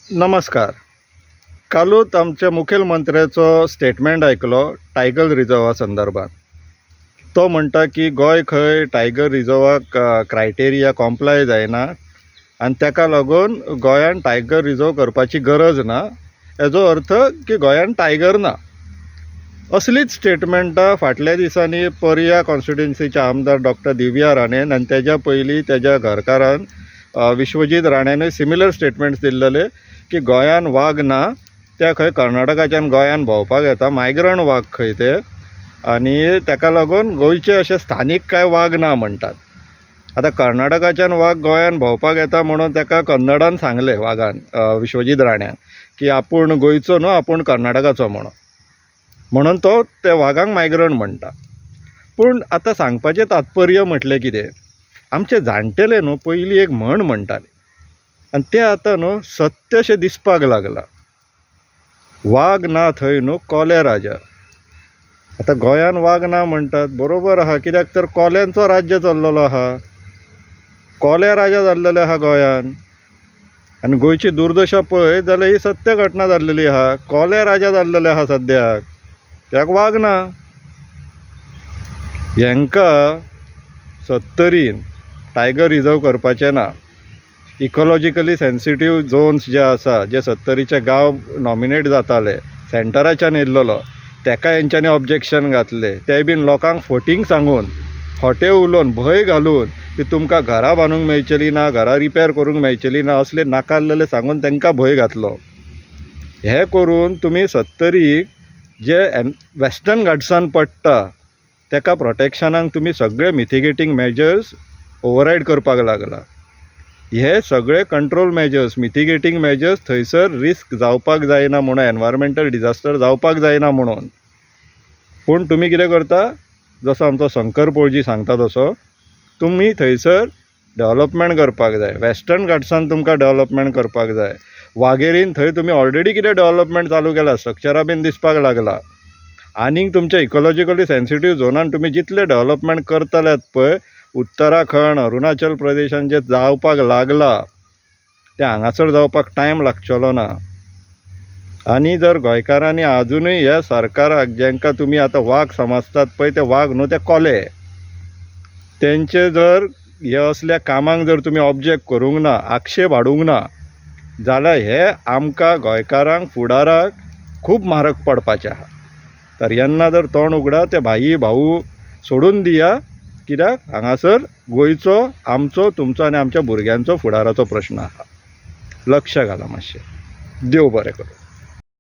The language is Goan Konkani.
नमस्कार. कालूच आमच्या मुखेलमंत्र्याचो स्टेटमेंट आयकलो टायगर रिजर्वा संदर्भात. तो म्हणटा की गोंय खंय टायगर रिजर्वाक क्रायटेरिया कॉम्प्लाय जायना आनी ताका लागून गोंयान टायगर रिजर्व करपाची गरज ना. हेजो अर्थ की गोंयान टायगर ना. असलीच स्टेटमेंटां फाटल्या दिसांनी पर्या कॉन्स्टिट्युएन्सीचे आमदार डॉक्टर दिव्या राणेन आनी तेज्या पयलीं तेज्या घरकारान विश्वजीत राणेनूय सिमिलर स्टेटमेंट्स दिल्लेले की गोंयान वाग ना, ते खंय कर्नाटकाच्यान गोंयान भोंवपाक येता, मायग्रंट वाग खंय ते, आनी ताका लागून गोंयचे अशे स्थानीक कांय वाग ना म्हणटात. आतां कर्नाटकाच्यान वाग गोंयान भोंवपाक येता म्हणून ताका कन्नडान सांगलें वागान, विश्वजीत राण्यान, की आपूण गोंयचो न्हू, आपूण कर्नाटकाचो म्हणून, म्हणून तो त्या वागांक मायग्रंट म्हणटा. पूण आतां सांगपाचें तात्पर्य म्हटलें कितें, आमचे जाणटेले न्हू पयलीं एक म्हण म्हणटाले आनी तें आतां न्हू सत्य अशें दिसपाक लागलां. वाग ना थंय न्हू कोले राजा. आतां गोंयान वाग ना म्हणटात, बरोबर आहा, कित्याक तर कोल्यांचो राज्य चल्लेलो आहा, कोले राजा जाल्लेले आहा गोंयान. आनी गोंयची दुर्दशा पळयत जाल्यार ही सत्य घटना जाल्लेली आहा. कोले राजा जाल्लेले आहा सद्याक, त्याक वाग ना. हेंकां सत्तरीन टायगर रिजर्व करपाचें ना. इकोलॉजिकली सेन्सिटीव झोन्स जे आसा, जे सत्तरीचे गांव नॉमिनेट जाताले, सेंटराच्यान येयल्लोलो, तेका हेंच्यांनी ऑब्जेक्शन घातलें. तें बीन लोकांक फटींग सांगून, खोटें उलोवन, भंय घालून की तुमकां घरां बांदूंक मेळचेली ना, घरां रिपेर करूंक मेळचेली ना, असले नाकाल्लेले सांगून तांकां भंय घातलो. हें करून तुमी सत्तरीक जे वेस्टर्न घाट्सान पडटा तेका प्रोटेक्शनाक तुमी सगळे मिटिगेटींग मेजर्स ओवररायड करपाक लागला. हे सगळे कंट्रोल मेजर्स, मिटिगेटींग मेजर्स थंयसर रिस्क जावपाक जायना म्हणून, एनवायरमेंटल डिजास्टर जावपाक जायना म्हणून. पूण तुमी कितें करता, जसो आमचो शंकर पोळजी सांगता तसो तुमी थंयसर डेवलपमेंट करपाक जाय. वेस्टर्न घाट्सान तुमकां डेवलपमेंट करपाक जाय. वागेरीन थंय तुमी ऑलरेडी कितें डेवलपमेंट चालू केलां, स्ट्रक्चरां बीन दिसपाक लागला. आनीक तुमच्या इकोलॉजिकली सेन्सिटीव झोनान तुमी जितलें डेवलपमेंट करतल्यात पळय, उत्तराखंड, अरुणाचल प्रदेशान जें जावपाक लागलां तें हांगासर जावपाक टायम लागचेलो ना. आनी जर गोंयकारांनी आजुनूय ह्या सरकाराक, जेंकां तुमी आतां वाग समजतात पळय, ते वाग न्हू, ते कोले, तेंचे जर हे असल्या कामांक जर तुमी ऑब्जेक्ट करूंक ना, आक्षेप हाडूंक ना, जाल्यार हे आमकां गोंयकारांक फुडाराक खूब म्हारग पडपाचें आहा. तर येन्ना जर तोंड उगडा, ते भाई भाऊ सोडून दिया, कित्याक हांगासर गोंयचो, आमचो, तुमचो आनी आमच्या भुरग्यांचो फुडाराचो प्रश्न आहा. लक्ष घाला मातशें. देव बरें करूं.